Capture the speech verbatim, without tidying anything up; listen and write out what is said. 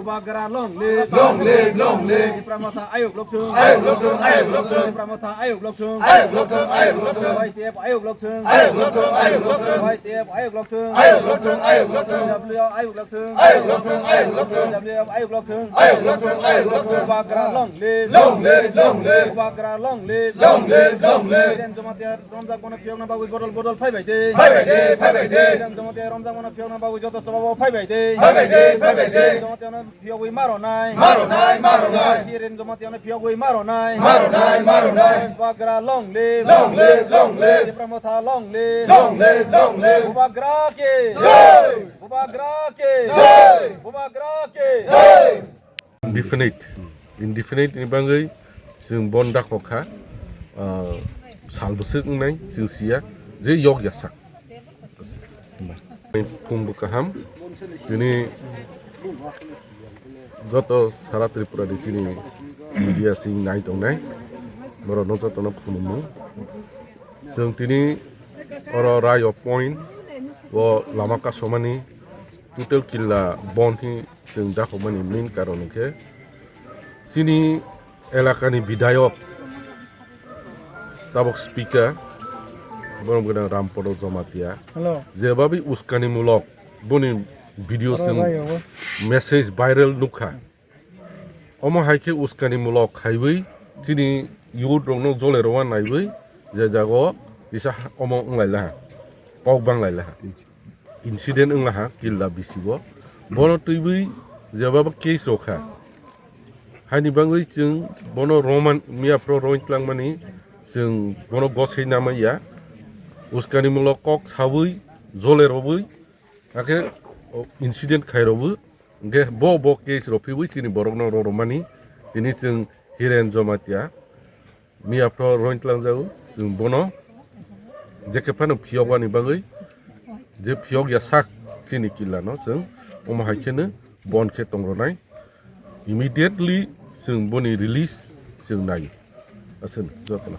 Bubagra long live. Long live, long live. Tipra Motha ayuk lokthung. Ayuk lokthung, ayuk lokthung. Tipra Motha ayuk lokthung. Ayuk lokthung, ayuk lokthung. Y T F ayuk lokthung. Ayuk lokthung, ayuk lokthung. Y T F ayuk lokthung. Ayuk lokthung, ayuk lokthung. W ayuk lokthung. Ayuk lokthung, ayuk lokthung. W ayuk lokthung. Ayuk lokthung, ayuk lokthung. Bubagra long live. Long live, long live. Bubagra long live. Long live, long live. Hiren Jamatia romjak bono phiyokna bagwi bodol bodol phaibai de. Phaibai de, phaibai de. Hiren Jamatia romjak bono phiyokna bagwi joto sobao phaibai de. Phaibai de, phaibai de. Hiren Jamatia no phiyogwi maro nai. Maro nai, maro nai. Hiren Jamatia no phiyogwi maro nai. Maro nai, maro nai. Bubagra long live. Long live, long live. Tipra Motha long live. Long live, long live. Bubagra ki. Jai. Bubagra ki. Jai. Bubagra ki. Jai. Indefinite, indefinite ni bagwi chwng bon dakho kha, ah, sal bwswk wngnai chwng siya, je yok ya sak. Phung bo kaham, tini joto sara Tripura ni chini media sing nai tongnai, borokno jotono khulumung. Chwng tini oro Rayo Point o lama kasomani total killa bon hi chwng dakhokmani main karon hwnkhe chini elakani bidayok tabok speaker borom gwnang Rampodo Jamatia. Hello. Jebabi uskanimulok boni video chwng message viral nukha. Omo hai khe uskanimulok khaiwi chini youth rokno jole rwna naiwi je jago kisa ha-, omo wng lai laha, kok bang lai laha, incident wng laha killa bisigo. Bono twiwi jebabo case rok kha. Haini bagwi chwng bono Roman miyaphro roin twlangmani chwng bono gosei namaiya. Uskanimulok kok sawi jole rwwi hakhe incident khai rwwi. Hingke bo, bo case rok phiwi chini borokno roromani, tini chwng Hiren Jamatia miyaphro roin twlangjago, chwng bono jekhe phano phiyokmani bagwi, je phiyok ya sak chini killano chwng omo hai kheno bon khe tongronai, immediately chwng boni release chwng nai. Aswk jotono.